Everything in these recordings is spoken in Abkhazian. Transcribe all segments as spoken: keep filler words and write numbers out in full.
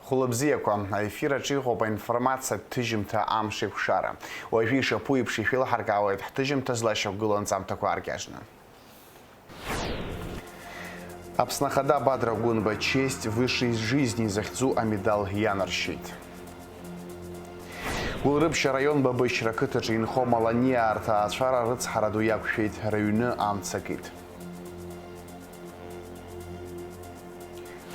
Хәылбзиақәа, аефир аҿы иҟоуп аинформациатә ҭыжьымҭа Амшеикәшара. Уажәы ишаԥу еиԥш ишәеилҳаркаауеит ҳҭыжьымҭа злашьақәгылоу анҵамҭақәа ааркьаҿны. Аԥсны Ахада Бадра Гәынба «Честь высшей жизни» захьӡу амедал ианаршьеит. Гәылрыԥшь араион Бабышьра ақыҭаҿы инхо амаланиаа рҭаацәара рыцҳара ду иақәшәеит, рыҩны амца кит.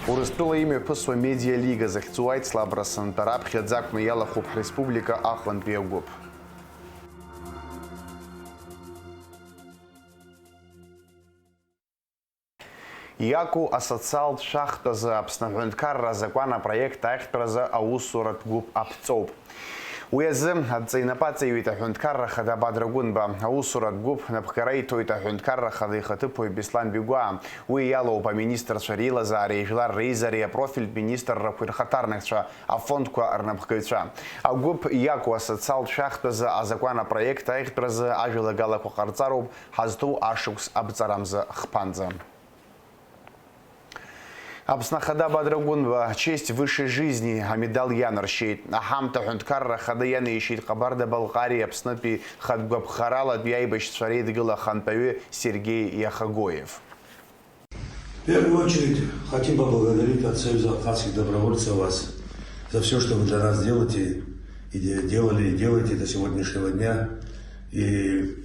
Урыстәыла имҩаԥысуа Медиа-лига захьӡу аицлабра сынтәа раԥхьаӡа акәны иалахәуп ҳреспублика Аҟәантәи агәыԥ. Иаку асоциалтә шәахтәазы Аԥсны аҳәынҭқарра азакәан апроект аиӷьтәразы аусуратә гәыԥ аԥҵоуп. Уи азы адҵа инапы аҵаиҩит аҳәынҭқарра ахада Бадра Гәынба. Аусуратә гәыԥ напхгара иҭоит аҳәынҭқарра ахада ихаҭыԥуаҩ Беслан Бигәаа. Уи иалоуп аминистрцәа реилазаареи жәлар реизареи апрофильтә министррақәеи рхаҭарнакцәа, афондқәа рнапхгаҩцәа. Агәыԥ иаку асоциалтә шәахтәазы азакәан апроект аиӷьтәразы ажәалагалақәа ҟарҵароуп ҳазҭоу ашықәс аԥҵарамза хԥанӡа. Аԥсны Ахада Бадра Гәынба «Честь высшей жизни» амедал ианаршьеит. Аҳамҭа аҳәынҭқарра ахада ианеишьеит Ҟабарда-Балҟариа Аԥснытәи хатә гәаԥхаралатәи аибашьцәа реидгыла ахантәаҩы Сергеи Иахагоев. В первую очередь хотим поблагодарить от Союза абхазских добровольцев вас за всё, что вы для нас делаете, и де-, делали, и делаете до сегодняшнего дня. И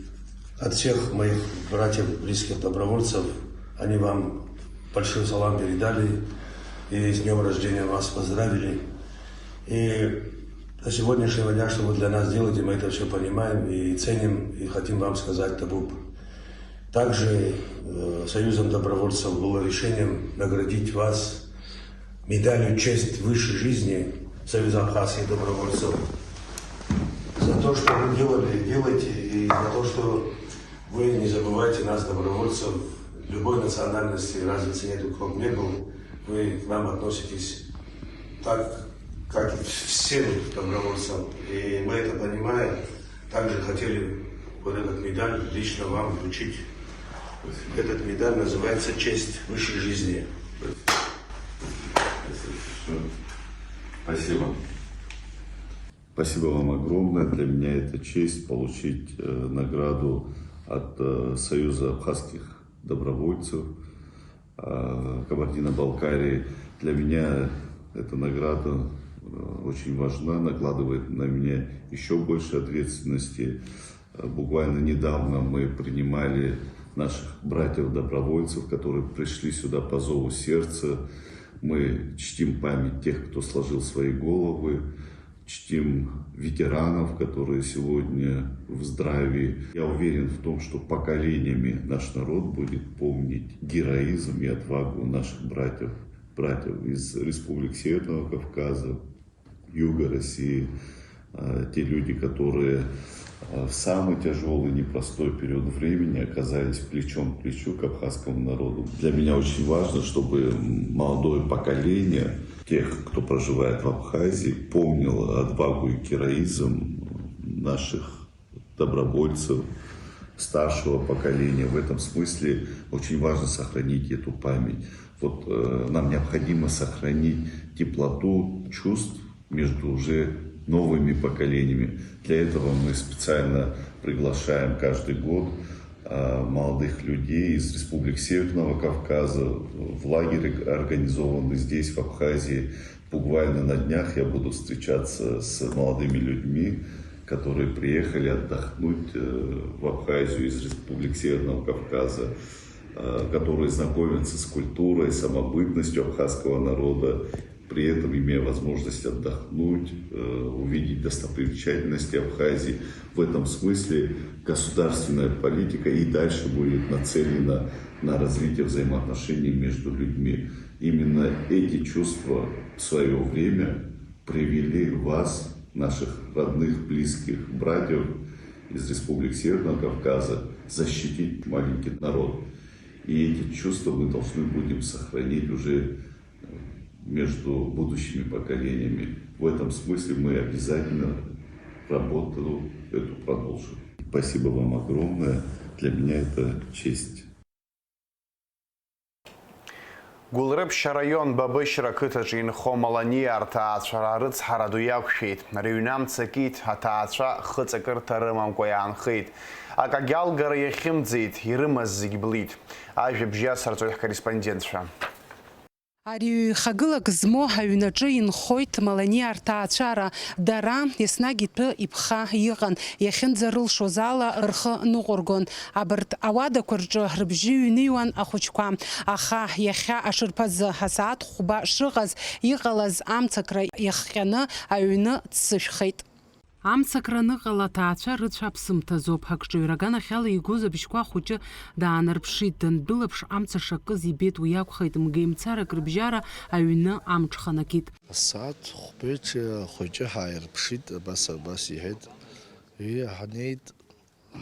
от всех моих братьев, близких добровольцев, они вам большой салам передали и с днём рождения вас поздравили. И до сегодняшнего дня, что вы для нас делаете, мы это всё понимаем и ценим, и хотим вам сказать табуп. Также, э, Союзом добровольцев было решением наградить вас медалью «Честь высшей жизни» Союза абхазских добровольцев за то, что вы делали, делаете, и за то, что вы не забываете нас, добровольцев, любой национальности, разницы нету, кто б не был, вы к нам относитесь так, как и к всем добровольцам. И мы это понимаем. Также хотели вот этот медаль лично вам вручить. Этот медаль называется «Честь высшей жизни». Спасибо. Спасибо вам огромное. Для меня это честь получить, э, награду от, э, Союза абхазских добровольцев, э, Кабардино-Балкарии. Для меня эта награда, э, очень важна, накладывает на меня ещё больше ответственности. Э, буквально недавно мы принимали наших братьев-добровольцев, которые пришли сюда по зову сердца. Мы чтим память тех, кто сложил свои головы, чтим ветеранов, которые сегодня в здравии. Я уверен в том, что поколениями наш народ будет помнить героизм и отвагу наших братьев, братьев из республик Северного Кавказа, юга России, э, те люди, которые, э, в самый тяжёлый, непростой период времени оказались плечом к плечу к абхазскому народу. Для меня очень важно, чтобы молодое поколение тех, кто проживает в Абхазии, помнило отвагу и героизм наших добровольцев старшего поколения. В этом смысле очень важно сохранить эту память. Вот, э, нам необходимо сохранить теплоту чувств между уже новыми поколениями. Для этого мы специально приглашаем каждый год, э, молодых людей из республик Северного Кавказа в лагерь, организованный здесь, в Абхазии. Буквально на днях я буду встречаться с молодыми людьми, которые приехали отдохнуть, э, в Абхазию из республик Северного Кавказа, э, которые знакомятся с культурой, самобытностью абхазского народа, при этом имея возможность отдохнуть, э, увидеть достопримечательности Абхазии. В этом смысле государственная политика и дальше будет нацелена на развитие взаимоотношений между людьми. Именно эти чувства в своё время привели вас, наших родных, близких братьев из республик Северного Кавказа, защитить маленький народ. И эти чувства мы должны будем сохранить уже, э, между будущими поколениями. В этом смысле мы обязательно работу эту продолжим. Спасибо вам огромное. Для меня это честь. Гәылрыԥшь араион Бабышьра ақыҭаҿы инхо Маланиа рҭаацәара арыцҳара ду иақәшәеит. Рыҩны амца кит, аҭаацәа хыҵакырҭа рымамкәа иаанхеит. Акагьы алгара иахьымӡеит, ирымаз зегь блит. Ажәабжь иацырҵоит ҳкорреспондентцәа. Ари ҩ-хагылак змоу аҩнаҿы инхоит Маланиа рҭаацәара. Дара еснагь иҭәы иԥха иҟан, иахьынӡарылшоз ала рхы ныҟәыргон. Абарҭ ауадақәа рҿы рыбжьы ҩныҩуан ахәыҷқәа. Аха иахьа ашарԥазы асааҭ хәба шыҟаз, иҟалаз амцакра иахҟьаны аҩны ццышәхеит. Амцакра аныҟала, аҭаацәа рыцәа аԥсымҭазоуп. Акҿаҩра аганахьала игоз абжьқәа ахәыҷы даанарԥшит, дандәылыԥш, амца шакыз ибеит, уи акәхеит, мгеимцарак рыбжьара аҩны амҽханакит. Асааҭ хәбеиҿы ахәыҷы ҳааирԥшит, абас, абас иҳәеит. Ҩы ҳнеит,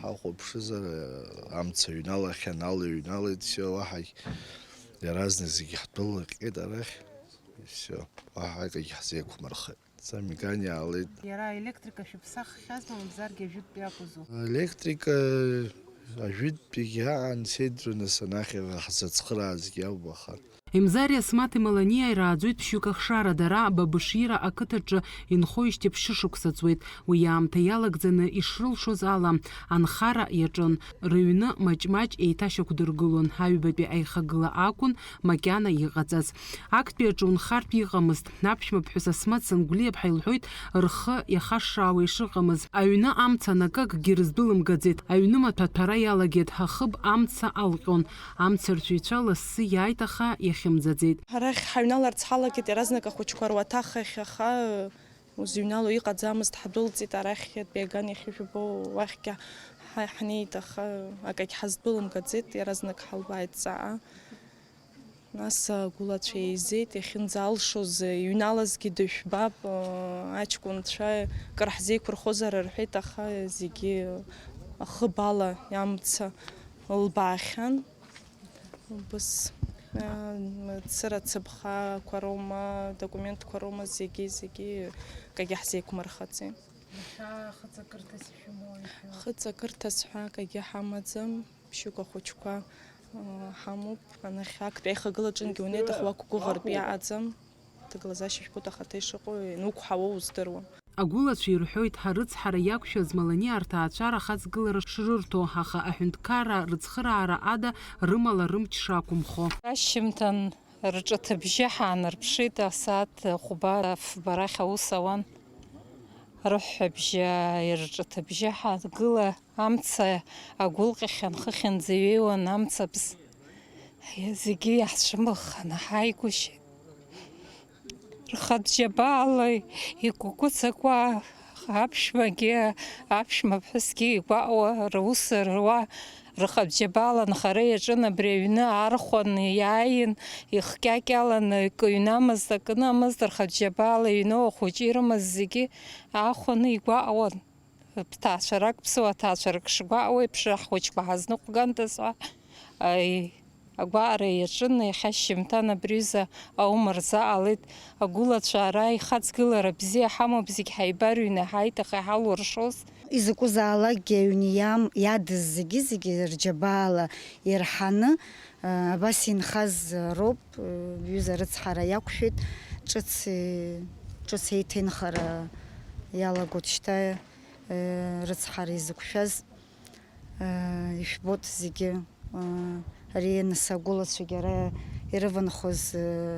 ҳахәаԥшызар, амца ҩналахьан, ала ҩналеит, все, уаҳагь иаразнак зегьы ҳдәылыҟьҟьеит арахь, все, уаҳа акагь ҳзеиқәмырхеит. Самиган иаалеит. Иара аелектрика шәыԥсаххьазма, мамзаргьы ажәытәтәи акәызу? Аелектрика ажәытәтәигьы аан сеидру, нас анахьаҟа ҳзацхраазгьы ауп, аха. Имзари Асмаҭи Маланиа ирааӡоит ԥшьҩык ахшара, дара Бабышира ақыҭаҿы инхоижьҭеи ԥшьышықәса ҵуеит. Уи аамҭа иалагӡаны ишрылшоз ала, анхара иаҿын. Рыҩны маҷ-маҷ еиҭашьақәдыргылон, аҩбатәи аихагыла акәын макьана иҟаҵаз. Актәи аҿы унхартә иҟамызт. Аԥшәмаԥҳәыс Асмаҭ Сангәлиаԥҳа илҳәоит, рхы иахашшаауа ишыҟамыз. Аҩны амца анакы акгьы рыздәылымгаӡеит, аҩны маҭәа аҭәара иалагеит, ахыб амца алҟьон. Амцарцәаҩцәа лассы иааит, аха иахьымӡаӡеит. Арахь ҳаҩналарц ҳалагеит, иаразнак ахәыҷқәа руаҭах ахь, аха узыҩнало иҟаӡамызт, ҳдәылҵит арахь, иатәи аган иахьыжәбо уахьгьы ҳа-, ҳнеит, аха акагь ҳаздәылымгаӡеит, иаразнак ҳалбааит ҵаа. Нас агәылацәа еизеит, иахьынӡалшоз, иҩналазгьы дышәбап, аҷкәынцәа кыр ҳзеиқәырхозар рҳәеит, аха зегьы ахыбала амца лбаахьан. Убыс, а, цыра цыԥхақәа роума, документқәа роума, зегьы, зегьы акагьы ҳзеиқәмырхаӡеит. Иахьа хыҵакырҭас ишәымоу, ишәымоу? Хыҵакырҭас ҳәа акагьы ҳамаӡам, ԥшьҩык ахәыҷқәа, а, ҳамоуп. Анахь актәи аихагылаҿынгьы унеит, аха уақәгәыӷыртә иаҟаӡам. Ҭагылазаашьа жәбоит ахаҭа ишыҟоу, иануқәҳауоу уздыруам. Агәылацәа ирҳәоит, ҳарыцҳара иақәшәаз Маланиа рҭаацәара ахаҵгылара шрырҭо, аха аҳәынҭқарра рыцхыраара ада рымала рымч шақәымхо. Ашьжьымҭан рҿыҭыбжьы ҳаанарԥшит, асааҭ хәба фба рахь аус ауан. Рыҳәҳәабжьы, рҿыҭыбжьы ҳагыла, амца агәылҟьахьан, хыхьынӡа иҩеиуан амцабз. Зегьы иаҳцәымыӷханы ҳааигәышьеит. Рхатә џьабаала икәакәыцакәа аԥшәмагьы, аԥшәмаԥҳәысгьы игәаҟуа, рус руа, рхатә џьабаала нхара иаҿын абри аҩны, архәан иааин, ихкьакьаланы, акы ҩнамызт, акы намызт, рхатә џьабаала иҩноу ахәыҷы ирымаз зегьы аахәаны игәаҟуан. Ԥҭаацәарак, ԥсуа ҭаацәарак шгәаҟуа еиԥш, ҳхәыҷқәа ҳазныҟәгандаз ҳәа, аи, агәаҟра иаҿын, иахьа шьжьымҭан абри аҩыза аума рзаҟалеит. Агәылацәа ара ихаҵгылара бзиа ҳамоуп, зегь ҳаибарыҩны ҳааит, аха иҳалуршоз. Изакәызаалакгьы аҩны иам-, иадыз зегьы-зегьы рџьабаала ирҳаны, а, абас инхаз роуп, а, ҩыза рыцҳара иақәшәеит, ҿыц, е, ҿыц еиҭенхара иалагоит шьҭа. Рыцҳара изықәшәаз, ишәбоит зегьы, ари анасыгәылацәагьы ара ирыванхоз,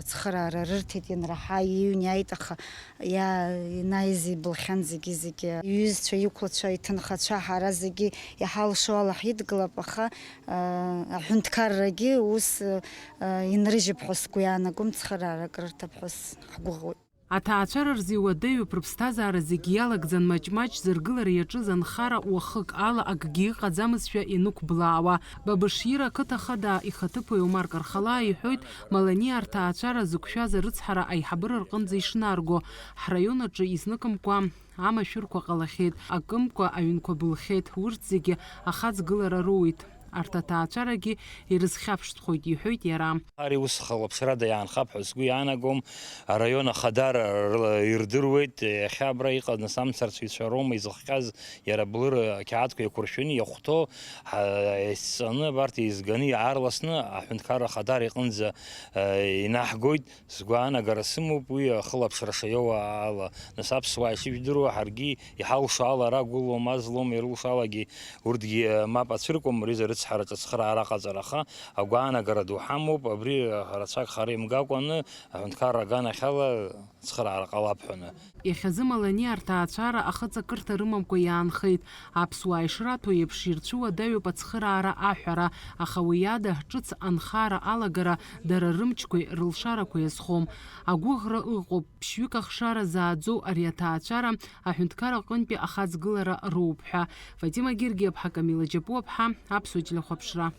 цхыраара рырҭеит, ианраҳа иҩны иааит, аха иа-, инаиз ибылхьан зегьы-зегьы. Иҩызцәа, иқәлацәа, иҭынхацәа, ҳара зегьы иҳалшо ала ҳидгылап, аха, аҳәынҭқаррагьы ус, инрыжьып ҳәа сгәы иаанагом, цхыраарак рырҭап ҳәа сгәыӷуеит. Аҭаацәара рзы иуадаҩуп, рыԥсҭазаара зегь иалагӡан маҷ-маҷ зыргылара иаҿыз анхара уахык ала акгьы ыҟаӡамызшәа инықәблаауа. Бабышира ақыҭа хада ихаҭыԥуаҩ Омар Кархалаа иҳәоит, Маланиа рҭаацәара зықәшәаз арыцҳара аиҳабыра рҟынӡа ишнарго. Ҳраион аҿы изныкымкәа амашәырқәа ҟалахьеит, акымкәа аҩнқәа былхьеит, урҭ зегьы ахаҵгылара роуит. арҭ аҭаацәарагьы ирызхьаԥштәхоит, иҳәоит иара. Ари ус хылаԥшрада иаанхап ҳәа сгәы иаанагом, араион ахадара рла ирдыруеит, иахьа абра иҟаз амцарцәаҩцәа роума изыхҟьаз, иара блыр ақьаадқәа еиқәыршәаны иахәҭоу, ҳа-, исҵаны, абарҭ еизганы иаарласны аҳәынҭқарра ахадара иҟынӡа, э, инаҳгоит. Сгәаанагара сымоуп уи ахылаԥшра шаиоуа ала. Нас аԥсуаа ишыжәдыруа, ҳаргьы иҳалшо ала ара гәылом, азлом, ирылшо алагьы урҭгьы, э, мап ацәыркуам, рҩыза рыцҳараҿы ацхыраара ҟаҵара, аха агәаанагара ду ҳамоуп, абри, э, рацәак хара имгакәаны аҳәынҭқарра аганахьала ацхыраара ҟалап ҳәаны. Иахьазы Маланиа рҭаацәара ахыҵакырҭа рымамкәа иаанхеит. Аԥсуаа ишраҭо еиԥш, ирцәыуадаҩуп ацхыраара аҳәара, аха уи ада ҿыц анхара алагара дара рымчқәеи рылшарақәеи азхом. Агәыӷра ыҟоуп, ԥшьҩык ахшара зааӡоу ари аҭаацәара аҳәынҭқар аҟынтәи ахаҵгылара роуп ҳәа. Фатима Гергиаԥҳа, Камила Џьапуаԥҳа, Аԥсуа телехәаԥшра.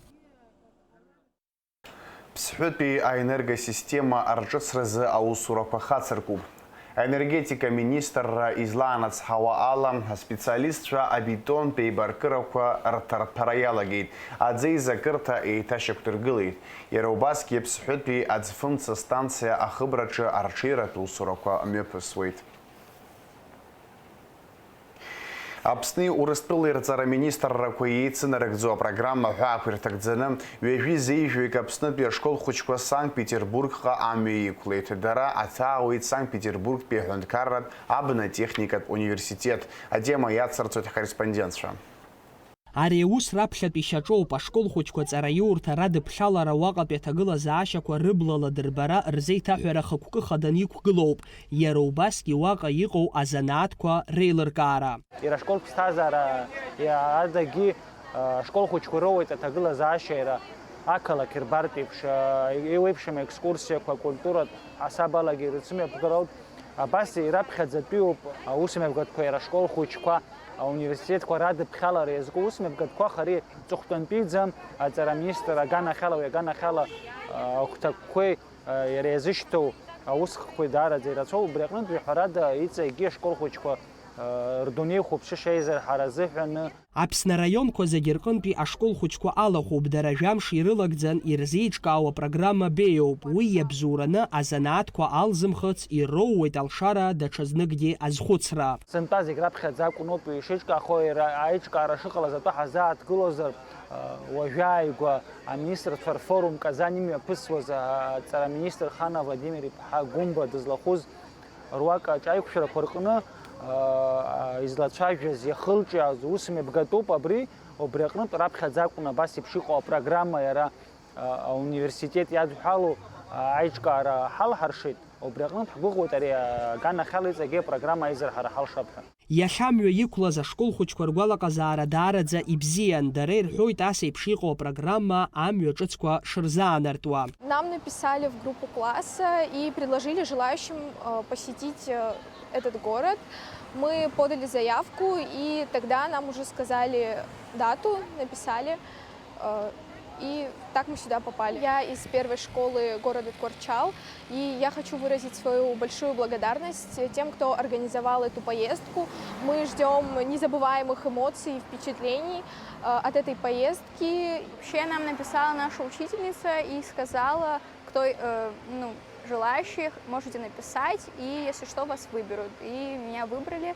Ԥсҳәытәи аенергосистема арҿыцразы аусурақәа хацыркуп. Аенергетика министрра излаанацҳауа ала, аспециалистцәа абетонтә еибаркырақәа рҭарҭәара иалагеит, аӡы еизакырҭа еиҭашьақәдыргылеит. Иара убасгьы Ԥсҳәытәи аӡфымца станциа ахыбраҿы арҽеиратә усурақәа мҩаԥысуеит. Аԥсни Урыстәылеи рҵара министррақәа еицынарыгӡо апрограмма аҳәаақәа ирҭагӡаны, ҩажәи зеижәҩык Аԥснытәи ашкол хәыҷқәа Санкт-Петербургҟа амҩа иқәлеит. Дара аҭаауеит Санкт-Петербургтәи аҳәынҭқарратә абнатехникатә университет. Атема иацырҵоит ҳкорреспондентцәа. Ари аус раԥхьатәи шьаҿоуп, ашкол хәыҷқәа ҵараиурҭа радыԥхьалара уаҟатәи аҭагылазаашьақәа рыблала дырбара рзеиҭаҳәара хықәкы хаданы иқәгылоуп, иара убасгьы уаҟа иҟоу азанааҭқәа реилыркаара. Иара ашкол ԥсҭазаара адагьы, ашкол хәыҷқәа роуеит аҭагылазаашьа иара ақалақь рбартә еиԥш, еиуеиԥшым аекскурсиақәа, акультуратә ҳасабалагьы ирыцымҩаԥгароуп. Абас ираԥхьаӡатәиуп аусмҩаԥгатәқәа иара ашкол хәыҷқәа. Ауниверситетқәа радыԥхьалара иазку усмҩаԥгатәқәа хари ҵыхәтәантәиӡам аҵара аминистр аганахьала, уи аганахьала, а, агәҭакқәеи, а, иара иазышьҭоу аусхкқәеи даараӡа ирацәоуп, убри аҟнытә, ҳәарада, иҵегьгьы ашкол хәыҷқәа, а, рдунеи хәаԥшышьа еизырҳара азыҳәаны. Аԥсны араионқәа зегьы рҟынтәи ашкол хәыҷқәа алахәуп, дара жәамш ирылагӡан ирзеиҿкаауа программа беиоуп, уи иабзоураны азанааҭқәа алзымхыц ироууеит алшара даҽазныкгьы азхәыцра. Сынтәа зегь раԥхьаӡа акәын ауп ишеиҿкаахо, иара аиҿкаара шыҟалаз атәы ҳазааҭгылозар, уажәааигәа аминистрцәа рфорум Казань имҩаԥысуаз аҵара аминистр Хана Владимир-иԥҳа Гәымба дызлахәыз руак аҿаиқәшәарақәа рҟны, излацәажәаз, иахылҿиааз ус мҩаԥгатәуп абри, убри аҟнытә раԥхьаӡа акәын абас еиԥш иҟоу апрограмма иара, ауниверситет иадҳәалоу аиҿкаара ҳалҳаршеит. Убри аҟнытә ҳгәыӷуеит ари аганахьала иҵегьы апрограмма аизырҳара ҳалшап ҳәа. Иахьа амҩа иқәлаз ашкол хәыҷқәа ргәалаҟазаара даараӡа ибзиан, дара ирҳәоит ас еиԥш иҟоу апрограмма амҩа ҿыцқәа шырзаанартуа. Нам написали в группу класса и предложили желающим, э, посетить, э, этот город. Мы подали заявку, и тогда нам уже сказали дату, написали. Э, и так мы сюда попали. Я из первой школы города Тхуарчал, и я хочу выразить свою большую благодарность тем, кто организовал эту поездку. Мы ждём незабываемых эмоций и впечатлений, э, от этой поездки. Вообще, нам написала наша учительница и сказала, кто, э, ну, желающих, можете написать, и, если что, вас выберут. И меня выбрали,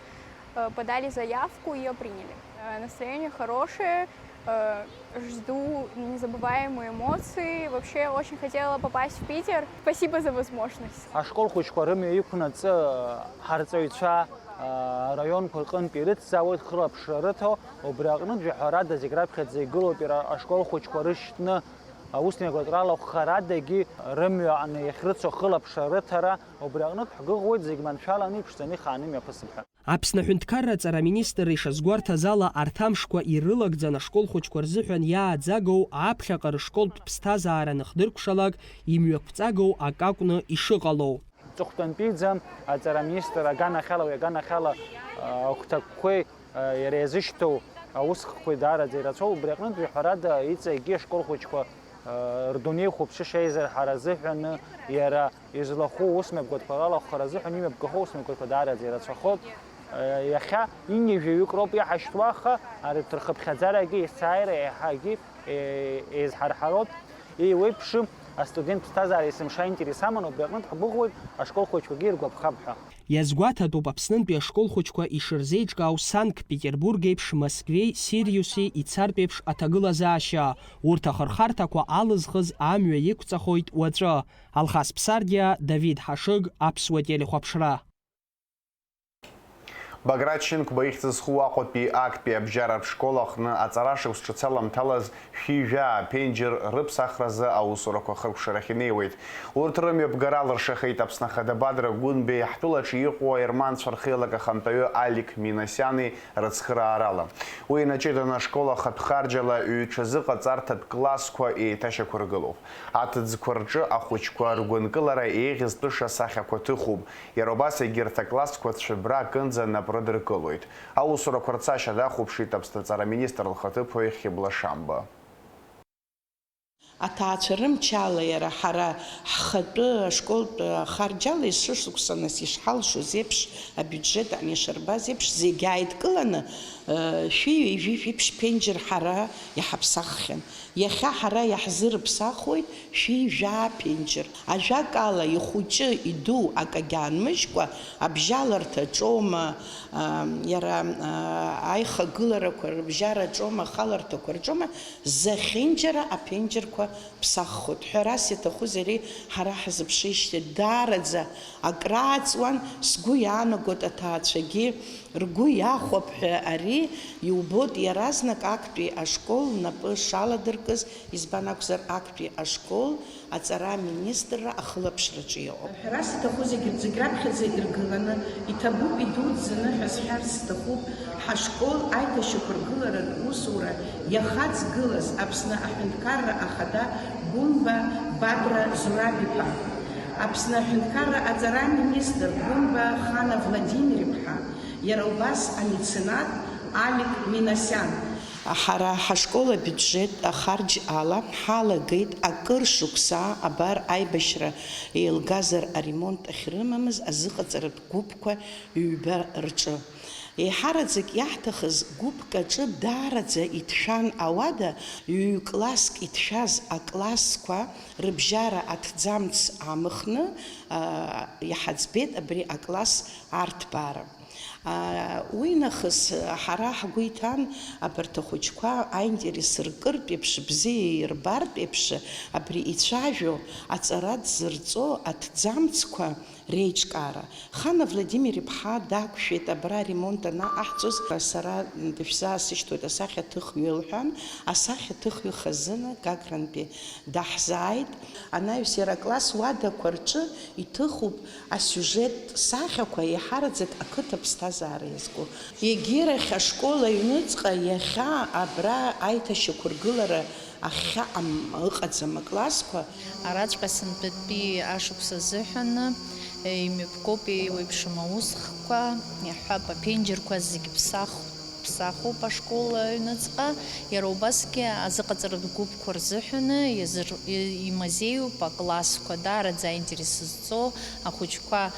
э, подали заявку, её приняли. Э, настроение хорошее, э, жду незабываемые эмоции. Вообще, очень хотела попасть в Питер. Спасибо за возможность. Ашкол хәыҷқәа рымҩа иқәнаҵы, ҳарҵаҩцәа, араионқәа рҟынтә ирыцзаауеит хылаԥшра рыҭо, убри аҟнытә, жәаҳәарада, зегь раԥхьаӡа игылоуп иара ашкол хәыҷқәа рышьҭны, аусмҩаԥгатәра алахәхарадагьы рымҩа аҟны иахьрыцу ахылаԥшра рыҭара, убри аҟнытә ҳгәыӷуеит, зегь маншәаланы иԥшӡаны ихааны имҩаԥысып ҳәа. Аԥсны аҳәынҭқарра аҵара аминистр ишазгәарҭаз ала, арҭ амшқәа ирылагӡан ашкол хәыҷқәа рзыҳәан иааӡагоу аԥхьаҟа рышколтә ԥсҭазаара аныхдыркәшалак, имҩақәҵагоу акы акәны ишыҟалоу. Ҵыхәтәантәиӡам аҵара аминистр аганахьала, уи аганахьала, а, агәҭакқәеи, а, иара иазышьҭоу аусхкқәеи даараӡа ирацәоуп. Убри аҟнытә, ҳәарада, иҵегьгьы ашкол хәыҷқәа, а, рдунеи хәаԥшышьа еизырҳара азыҳәаны, иара излахәу аусмҩаԥгатәқәа ралахәхара азыҳәан имҩаԥгахо аусмҩаԥгатәқәа даараӡа ирацәахоит. А, иахьа ҩынҩажәаҩык роуп иаҳашьҭуа, аха арҭ рхыԥхьаӡарагьы есааира еиҳагьы Е-, еизҳарҳароуп, еиуеиԥшым астудент ԥсҭазаара есымша аинтерес аман, убри аҟнытә ҳгәыӷуеит, ашкол хәыҷқәагьы иргәаԥхап ҳәа. Иазгәаҭатәуп Аԥснынтәи ашкол хәыҷқәа ишырзеиҿкаау Санкт-Петербург еиԥш Москвеи Сириуси ицартә еиԥш аҭагылазаашьа. Урҭ ахырхарҭақәа алызхыз амҩа иқәҵахоит уаҵәы. Алхас Ԥсардиа, Давид Ҳашыг, Аԥсуа телехәаԥшра. Баграт Шьынқәба ихьӡ зху Аҟәатәи актәи абжьаратә школ аҟны аҵара шықәс ҿыц аламҭалаз шәи жәаа аԥенџьыр рыԥсахразы аусурақәа хыркәшарахь инеиуеит. Урҭ рымҩаԥгара алыршахеит Аԥсны Ахада Бадра Гәынбеи ҳтәылаҿы иҟоу аерманцәа рхеилак ахантәаҩы Алик Минасиани рыцхыраарала. Уи инаҷыданы ашкол ахатә харџьала ҩ-ҽазыҟаҵарҭатә классқәа еиҭашьақәыргылоуп. Аҭыӡқәа рҿы ахәыҷқәа ргәынкылара еиӷьызтәыша асахьақәа ҭыхуп. Иара убас егьырҭ аклассқәа цәыббра акынӡа нап рыдыркылоит. Аусурақәа рцашьа дахәаԥшит Аԥсны аҵара министр лхаҭыԥуаҩ Хьыбла Шамба. Аҭаацәа рымчала иара ҳара ҳхатәы ашколтә ахарџьала есышықәса нас ишҳалшоз еиԥш, абиуџьет ан ишарбаз еиԥш, зегь ааидкыланы, э, шәи ҩажәи жәиԥшь ԥенџьыр ҳара иҳаԥсаххьан. Иахьа ҳара иаҳзырыԥсахуеит шәи жәаа ԥенџьыр. Ажәакала, ихәыҷы, иду акагьы аанмыжькәа, абжьаларҭа аҿоума, а, иара, а, аихагыларақәа рыбжьара аҿоума, ахаларҭақәа рҿоума, зехьынџьара аԥенџьырқәа ԥсаххоит. Ҳәарас иаҭахузеи, ари ҳара ҳзыԥшижьҭеи даараӡа акрааҵуан, сгәы иаанагоит аҭаацәагьы ргәы иахәап ҳәа ари иубоит иаразнак актәи ашкол напы шаладыркыз, избан акәзар, актәи ашкол аҵара аминистрра ахылаԥшраҿы иҟоуп. Ҳәарас иҭаху зегьы, зегь раԥхьаӡа иргыланы, иҭабуп идуӡӡаны ҳәа сҳәарц сҭахуп, ҳашкол аиҭашьақәыргыларатә усура иахаҵгылаз Аԥсны аҳәынҭқарра ахада Гәымба Бадра Зураб-иԥа, Аԥсны аҳәынҭқарра аҵара аминистр Гәымба Хана Владимир-иԥҳа, иара убас амеценат Алик Минасиан. Ҳара ҳашкол абиуџьет ахарџь ала ҳалагеит акыр шықәса, абар аибашьра еилгазар аремонт ахьрымамыз азыҟаҵаратә гәыԥқәа ҩба рҿы. Еиҳараӡак иаҳҭахыз гәыԥк аҿы даараӡа иҭшәан ауада, ҩ-класск иҭшәаз аклассқәа рыбжьара аҭӡамц аамыхны, а, иҳаӡбеит абри акласс арҭбаара. А, уи нахыс ҳара ҳгәы иҭан, абарҭ ахәыҷқәа аинтерес ркыртә еиԥш, бзиа ирбартә еиԥш, абри ицәажәо, аҵара дзырҵо аҭӡамцқәа реиҿкаара. Хана Владимир-иԥҳа дақәшәеит абра аремонт анаҟаҳҵоз, сара дышәзаасышьҭуеит асахьаҭыхҩы лҳәан, асахьаҭыхҩы хазына Гагрантәи даҳзааит. Анаҩс иара акласс уадақәа рҿы иҭыхуп асиужеттә сахьақәа, еиҳараӡак ақыҭа ԥсҭазаара иазку. Егьирахь ашкол аҩныҵҟа иахьа абра аиҭашьақәыргылара ахьхьаҟам ыҟаӡам аклассқәа. Араҵәҟьа сынтәатәи ашықәс азыҳәаны, э, имҩаԥгоуп еиуеиԥшым аусхкқәа, иаҳҳәап, аԥенџьырқәа зегь ԥсахуп. Ԥсахуп ашкол аҩныҵҟа, иара убасгьы азыҟаҵаратә гәыԥқәа рзыҳәаны иазыр-, и-, имазеиуп аклассқәа, даараӡа аинтерес зҵоу ахәыҷқәа, э,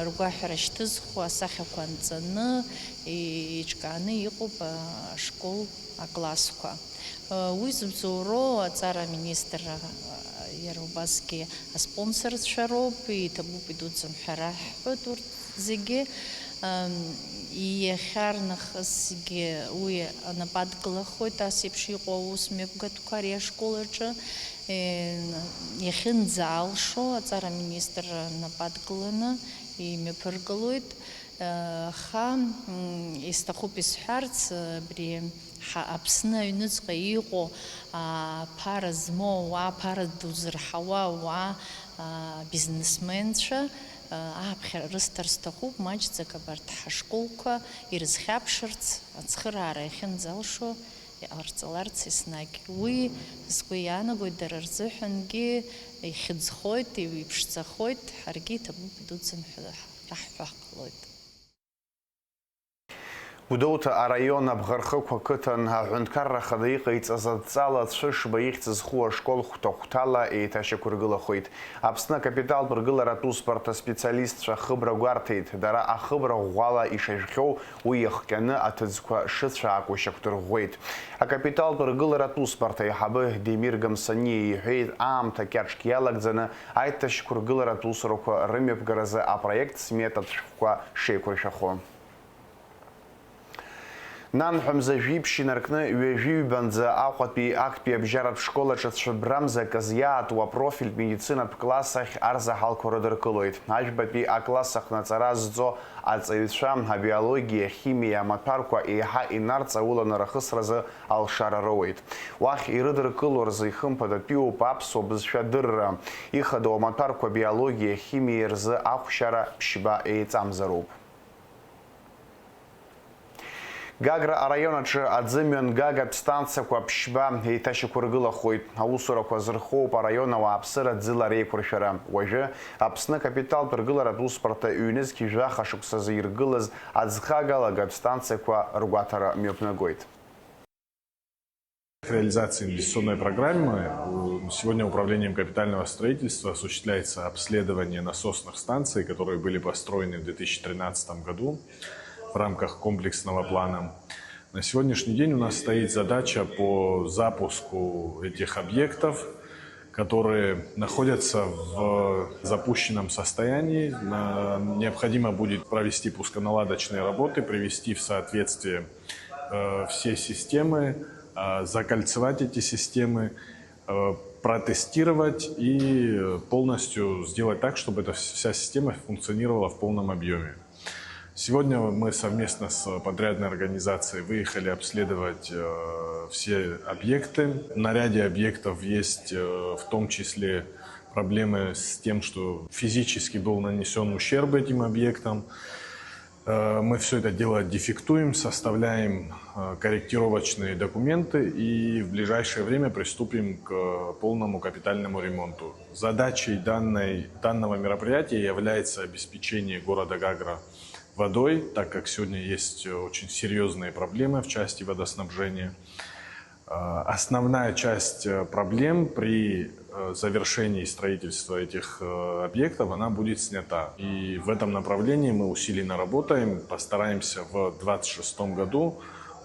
ргәаҳәара шьҭызхуа асахьақәа анҵаны, и-, еиҿкааны иҟоуп, э, ашкол аклассқәа. Э, уи зыбзоуроу аҵара аминистрра, э, иара убасгьы аспонсорцәа роуп, иҭабуп идуӡӡам ҳәа раҳҳәоит урҭ зегьы. Ам, иахьарнахысгьы уи анапы адкылахоит, ас еиԥш иҟоу аус мҩаԥгатәқәа ари ашкол аҿы, э, иахьынӡаалшо аҵара аминистрра напы адкыланы имҩаԥыргалоит. Аха, м, исҭахуп исҳәарц, абри ҳа-, Аԥсны аҩныҵҟа иҟоу, а, аԥара змоу ауаа, аԥара ду зырҳауа ауаа, а, бизнесменцәа, а, ааԥхьара рысҭар сҭахуп, маҷӡак абарҭ ҳашколқәа ирызхьаԥшырц, ацхыраара иахьынӡалшо иҟарҵаларц еснагь. Уи сгәы иаанагоит, дара рзыҳәангьы ихьыӡхоит, иҩԥшӡахоит, ҳаргьы иҭабуп идуӡӡам ҳәа раҳҳәо ҳҟалоит. Гәдоуҭа араион Абӷархықә ақыҭан аҳәынҭқарра ахада иҟаиҵаз адҵала Цәышба ихьӡ зху ашкол хәҭа-хәҭала еиҭашьақәыргылахоит. Аԥсны акапиталтә ргыларатә усбарҭа специалистцәа ахыбра гәарҭеит, дара ахыбра ӷәӷәала ишажәхьоу уи иахҟьаны аҭыӡқәа шыцәаакуа шьақәдырӷәӷәеит. Акапиталтә ргыларатә усбарҭа аиҳабы Демир Гамсаниа иҳәеит, аамҭа кьаҿк иалагӡаны аиҭашьақәыргыларатә усурақәа рымҩаԥгаразы апроект сметатә шәҟәқәа шеиқәыршәахо. Нанҳәа мза жәиԥшь инаркны ҩажәи ҩбанӡа Аҟәатәи актәи абжьаратә школ аҿы цәыббра мза акы зиаатуа апрофильтә медицинатә класс ахь арзаҳалқәа рыдыркылоит. Ажәбатәи акласс аҟны аҵара зҵо аҵаҩцәа абиологиа, ахимиа амаҭәарқәа еиҳа инарҵауланы рахысразы алшара роуеит. Уахь ирыдыркыло рзы ихымԥадатәиуп аԥсуа бызшәа адырра. Ихадоу амаҭәарқәа абиологиа, ахимиа рзы ахәшьара ԥшьба еиҵамзароуп. Гагра араион аҿы аӡымҩан гагатә станциақәа ԥшьба еиҭашьақәыргылахоит. Аусурақәа зырхоуп араион ауааԥсыра ӡыла реиқәыршәара. Уажәы Аԥсны акапиталтә ргыларатә усбарҭа ҩнызқь жәаха шықәсазы иргылаз аӡхага лагатә станциақәа ргәаҭара мҩаԥнагоит. К реализации инвестиционной программы сегодня Управлением капитального строительства осуществляется обследование насосных станций, которые были построены в две тысячи тринадцатом году в рамках комплексного плана. На сегодняшний день у нас стоит задача по запуску этих объектов, которые находятся в запущенном состоянии. Необходимо будет провести пусконаладочные работы, привести в соответствие все системы, закольцевать эти системы, протестировать и полностью сделать так, чтобы эта вся система функционировала в полном объеме. Сегодня мы совместно с подрядной организацией выехали обследовать все объекты. На ряде объектов есть в том числе проблемы с тем, что физически был нанесен ущерб этим объектам. Мы все это дело дефектуем, составляем корректировочные документы и в ближайшее время приступим к полному капитальному ремонту. Задачей данной, данного мероприятия является обеспечение города Гагра водой, так как сегодня есть очень серьезные проблемы в части водоснабжения. Основная часть проблем при завершении строительства этих объектов, она будет снята. И в этом направлении мы усиленно работаем, постараемся в двадцать шестом году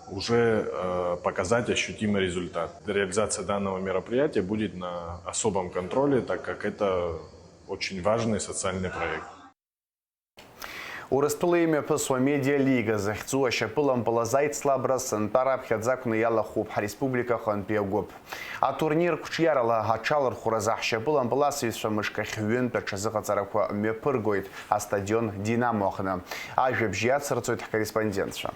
уже показать ощутимый результат. Реализация данного мероприятия будет на особом контроле, так как это очень важный социальный проект. Урыстәыла имҩаԥысуа Медиа Лига захьӡу ашьапылампыл азы аицлабра сынтәа раԥхьаӡа акәны иалахәуп ҳреспублика аҟынтәи агәыԥ. Атурнир қәҿиарала аҽалархәразы ҳшьапылампыласыҩцәа мышк ахь ҩынтә аҽазыҟаҵарақәа мҩаԥыргоит астадион Динамо аҟны. Ажәабжь иацырҵоит ҳкорреспондентцәа.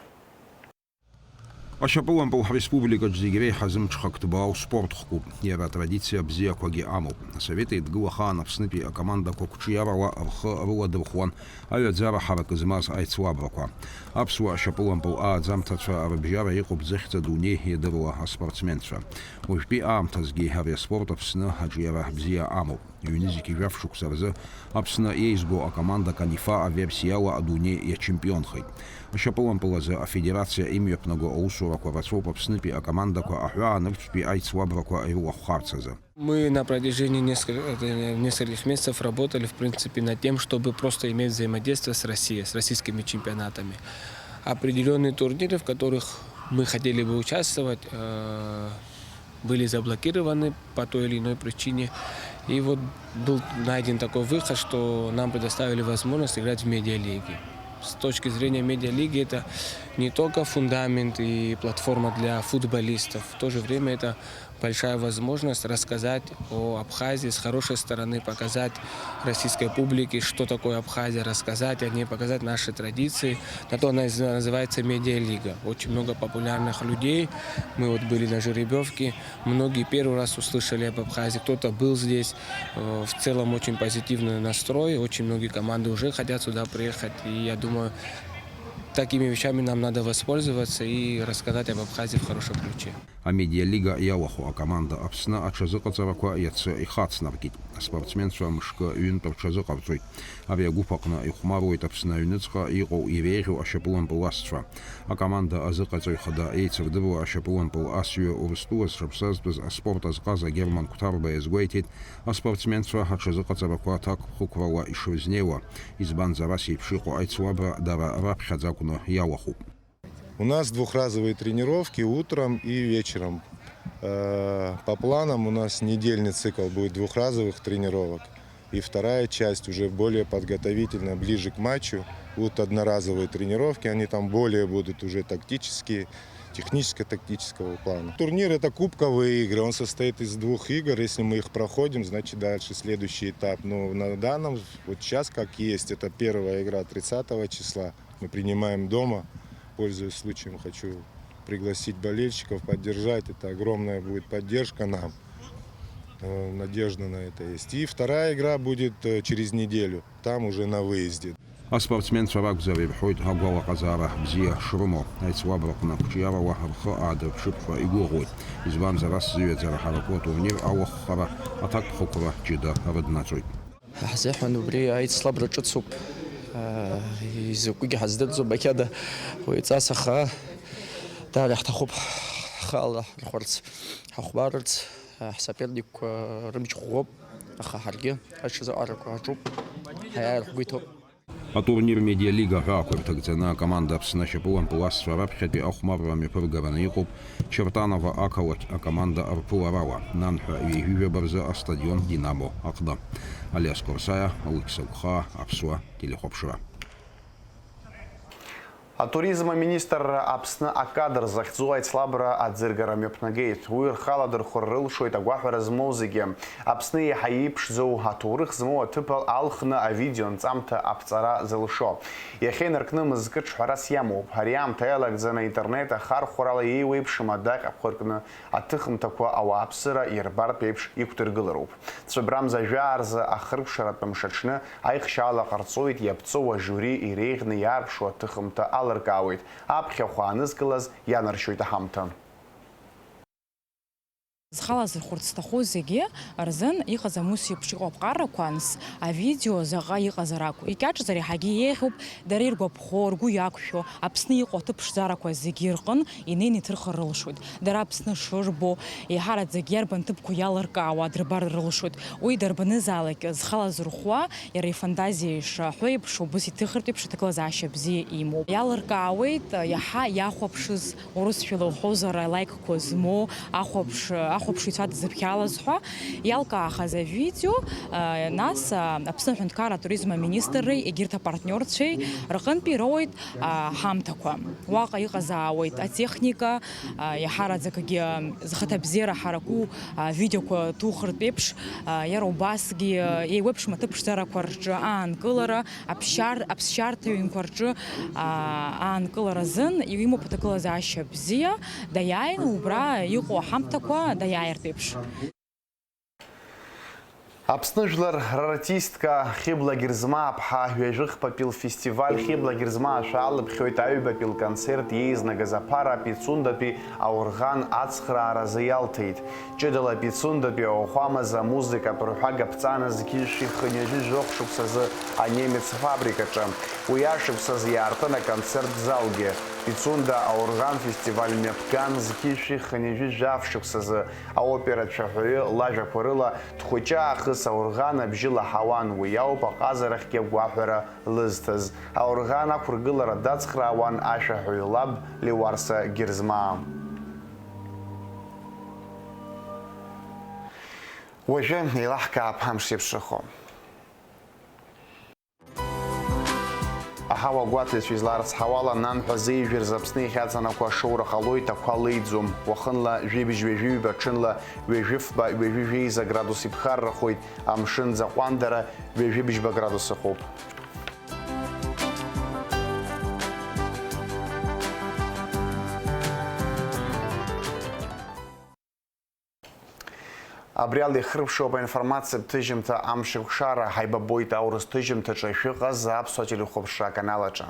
Ашьапылампыл ҳреспубликаҿ зегь реиҳа зымҽхак ҭбаау спорт хкуп, иара атрадициа бзиақәагьы амоуп. Асовет Еидгыла ахаан Аԥснытәи акомандақәа қәҿиарала рхы рыладырхәуан аҩаӡара ҳаракы змаз аицлабрақәа. Аԥсуа ашьапылампыл ааӡамҭацәа рыбжьара иҟоуп зыхьӡ адунеи иадыруа аспортсменцәа. Уажәтәи аамҭазгьы ари аспорт Аԥсны аҿиара бзиа амоуп. Ҩнызқь жәаф шықәса рзы Аԥсны иеизго акоманда Канифа аверсиала адунеи иачемпионхеит. Ашьапылампыл азы афедерациа имҩаԥнаго аусурақәа рацәоуп Аԥснытәи акомандақәа аҳәаанырцәтәи аицлабрақәа ирылахәхарц азы. Мы на протяжении нескольких, э, нескольких месяцев работали, в принципе, над тем, чтобы просто иметь взаимодействие с Россией, с российскими чемпионатами. Определённые турниры, в которых мы хотели бы участвовать, э, были заблокированы по той или иной причине. И вот был найден такой выход, что нам предоставили возможность играть в медиалиге. С точки зрения медиалиги это не только фундамент и платформа для футболистов, в то же время это большая возможность рассказать о Абхазии с хорошей стороны, показать российской публике, что такое Абхазия, рассказать о ней, показать наши традиции. На то она и называется медиалига. Очень много популярных людей. Мы вот были на жеребьевке. Многие первый раз услышали об Абхазии, кто-то был здесь. Э, в целом очень позитивный настрой. Очень многие команды уже хотят сюда приехать. И я думаю, Такими вещами нам надо воспользоваться и рассказать об Абхазии в хорошем ключе. Амедиалига иалахәу акоманда Аԥсны аҽазыҟаҵарақәа иацы ихацнаркит. Аспортсменцәа мышкы ҩынтә рҽазыҟарҵоит. Ари агәыԥ аҟны ихәмаруеит Аԥсны аҩныҵҟа иҟоу иреиӷьу ашьапылампыл асцәа. Акоманда азыҟаҵаҩ хада еицырдыруа ашьапылампыл асҩы Урыстәыла зҽаԥсазтәыз аспорт азҟаза Герман Қәҭарба иазгәеиҭеит, аспортсменцәа аҽазыҟаҵарақәа аҭакԥхықәрала ишрызнеиуа, избанзар, ас еиԥш иҟоу аицлабра дара раԥхьаӡа акәны иалахәуп. У нас двухразовые тренировки утром и вечером. Э, по планам у нас недельный цикл будет двухразовых тренировок. И вторая часть уже более подготовительная, ближе к матчу. Будут одноразовые тренировки, они там более будут уже тактические, техническо-тактического плана. Турнир — это кубковые игры, он состоит из двух игр. Если мы их проходим, значит, дальше следующий этап. Но на данном, вот сейчас как есть, это первая игра тридцатого числа. Мы принимаем дома. Пользуясь случаем, хочу пригласить болельщиков поддержать. Это огромная будет поддержка нам. Э, надежда на это есть. И вторая игра будет, э, через неделю. Там уже на выезде. Аспортсменцәа ракәзар, ирҳәоит агәалаҟазаара бзиа шрымоу. Аицлабраҟны ақәҿиарала рхы аадырԥшып ҳәа игәыӷуеит. Избанзар, ас зыҩаӡара ҳараку атурнир алахәхара аҭакԥхықәра ҷыда рыднаҵоит. Ҳзыҳәан убри аицлабра ҿыцуп, аа, изакәгьы ҳаздырӡом, ақьада уаҩҵас, аха даара иаҳҭахуп ҳхы алаҳархәарц, ҳахәмарырц, ҳсоперникқәа рымч ӷәӷәоуп, аха ҳаргьы аҽазыҟарақәа ҳаҿуп, ҳаиааира ҳгәы иҭоуп. Атурнир Медиалига ҳәа ақәырҭагӡаны акоманда Аԥсны ашьапылампыл асцәа раԥхьатәи ахәмарра мҩаԥыргараны иҟоуп Чертаново ақалақь акоманда рԥыларала, нанҳәа ҩажәижәаба рзы астадион Динамо аҟны. Алиас Корсаиа, Алықьса Гәхаа, Аԥсуа телехәаԥшра. Атуризм аминистрра Аԥсны акадр захьӡу аицлабра аӡыргара мҩаԥнагеит. Уи рхы аладырхәыр рылшоит агәаҳәара змоу зегьы. Аԥсны еиҳа иеиԥшӡоу, аҭоурых змоу аҭыԥ алхны авидео нҵамҭа аԥҵара зылшо. Иахьа инаркны мызкы ҿҳәарас иамоуп. Ари аамҭа иалагӡаны аинтернет ахархәарала еиуеиԥшым адаҟьақәа ркны аҭыхымҭақәа ауааԥсыра иарбартә еиԥш иқәдыргылароуп. Цәыбрамза жәаа рзы ахыркәшаратә мшаҽны аихшьаала ҟарҵоит иаԥҵоу ажиури иреиӷьны иаарԥшу аҭыхымҭа алыркаауеит, аԥхьахә аанызкылаз ианаршьоит аҳамҭа. Зхалазырхәырц зҭаху зегьы рзын иҟаӡам ус еиԥш иҟоу аԥҟарақәа, анс, авидео заҟа иҟазар акәу, икьаҿзар иаҳагьы еиӷьуп, дара иргәаԥхо, ргәы иақәшәо, Аԥсны иҟоу аҭыԥ ԥшӡарақәа зегьы рҟын инеины иҭырхыр рылшоит. Дара Аԥсны шырбо, еиҳараӡак иарбан ҭыԥқәа иалыркаауа дырбар рылшоит. Уи дарбанызаалак зхалазырхәуа, иара ифантазиа ишаҳәо еиԥш, убыс иҭыхыртә еиԥш аҭагылазаашьа бзиа имоуп. Иалыркаауеит иаҳа иахәаԥшыз, урысшәала уҳәозар, лайкқәа змоу, ахәаԥш-, ахәаԥшыҩцәа дызыԥхьалаз ҳәа иалкаахаз авидео, а, нас, а, Аԥсны аҳәынҭқарра атуризм аминистрреи егьырҭ апартниорцәеи рҟынтәи ироуеит, а, ҳамҭақәа. Уаҟа иҟазаауеит атехника, а, иаҳараӡакгьы зхаҭабзиара ҳараку, а, видеоқәа ҭухыртә еиԥш, а, иара убасгьы, а, еиуеиԥшым аҭыԥ ԥшӡарақәа рҿы аанкылара, аԥсшьар-, аԥсшьарҭа ҩнқәа рҿы, а, аанкылара азын имоуп аҭагылазаашьа бзиа, даиааин убра иҟоу аҳамҭақәа даиааиртә еиԥш. Аԥсны жәлар рартистка Хьыбла Герзмааԥҳа ҩажәихԥатәи лфестиваль Хьыбла Герзмаа шәаалыԥхьоит аҩбатәи лконцерт иеизнагаз аԥара Пицундатәи аорӷан ацхрааразы иалҭеит. Ҷыдала Пицундатәи ауахәамазы амузыкатә рҳәага ԥҵан зқьи жәшәи хынҩажәи жәохә шықәсазы анемец фабрикаҿы. Уи ашықәсазы иаартын аконцерт залгьы. Пицунда аорӷан фестиваль мҩаԥган зқьи жәшәи хынҩажәи жәаф шықәсазы. Аопера цәаҳәаҩы лажәақәа рыла, дхәыҷы аахыс аорӷан абжьы лаҳауан, уи ауп аҟазарахьгьы агәаҳәара лызҭаз. Аорӷан ақәыргылара дацхраауан ашәаҳәаҩ лаб Леуарса Герзмаа. Уажәы еилаҳкаап амш иаԥшыхо. Аҳауа гәаҭаҩцәа изларыцҳауала, нанҳәа зеижә рзы Аԥсны иахьаҵанакуа ашоура ҟалоит, ақәа леиӡом. Уахынла жәибжь ҩажәи ҩба, ҽынла ҩажәи фба, ҩажәи жәеиза градус иԥхаррахоит, амшын ӡаҟәандара ҩажәи бжьба градус ыҟоуп. Абри ала ихыркәшоуп аинформациатә ҭыжьымҭа Амшеикәшара. Ҳаибабоит аурыс ҭыжьымҭаҿы шәыҟаз аԥсуа телехәаԥшра аканал аҿы.